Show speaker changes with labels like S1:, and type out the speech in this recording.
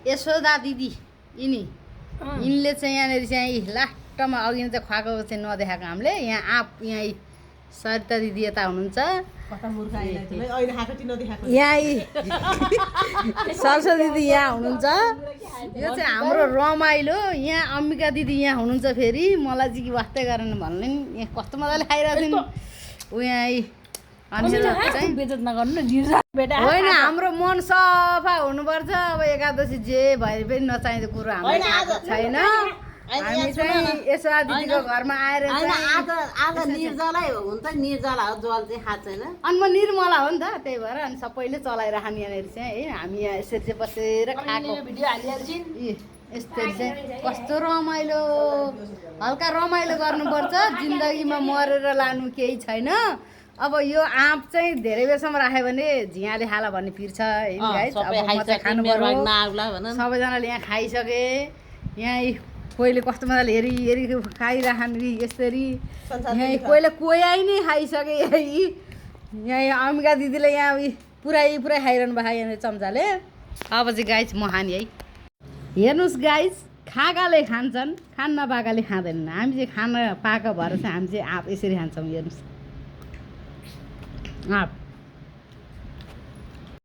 S1: यशोदा दिदी यिनी यिनले चाहिँ यहाँनिर चाहिँ लास्टमा अघि चाहिँ खुवाएको चाहिँ नदेखाएको हामीले यहाँ आँप यहाँ सरिता दिदी यता हुनुहुन्छ यहाँ सरस्वती दिदी यहाँ हुनुहुन्छ यो चाहिँ हाम्रो रमाइलो यहाँ अम्बिका दिदी यहाँ हुनुहुन्छ फेरि मलाई चाहिँ कि वास्तै गरेन भन्नु नि यहाँ कस्तो मजाले खाइरहेको थियौँ ऊ यहाँ अनि बेजत नगर्नु होइन हाम्रो मन सफा हुनुपर्छ अब एकादशी जे भए पनि नचाहिँदो कुरो हाम्रो छैन हामी चाहिँ यसो दिदीको घरमा आएर
S2: आज निर्जलै हुन्छ निर्जला हो जल चाहिँ खाएको छैन
S1: अनि म निर्मला हो नि त त्यही भएर अनि सबैले चलाइराख्ने यहाँनिर चाहिँ है हामी यहाँ यसरी चाहिँ बसेर खाएको
S2: भिडियो हालिहाल्छु
S1: यस्तरी चाहिँ कस्तो रमाइलो हल्का रमाइलो गर्नुपर्छ जिन्दगीमा मरेर लानु केही छैन अब यो आँप चाहिँ धेरै बेरसम्म राख्यो भने झियाले खाला भन्ने पिर्छ है गाइस अब म चाहिँ खानु पर्यो सबैजनाले यहाँ खाइसके यहाँ कोहीले कस्तो मजाले हेरी हेरी खाइराख्ने यसरी यहाँ कोहीले कोही नै खाइसके यहाँ अम्बिका दिदीले यहाँ पुरै खाइरहनु भएको यहाँनिर चम्चाले अब चाहिँ गाइस म खाने है हेर्नुहोस् गाइस खाएकाले खान्छन् खान नपाएकाले खाँदैनन् हामी चाहिँ खान पाएको भएर चाहिँ हामी चाहिँ आँप यसरी खान्छौँ हेर्नुहोस् आँप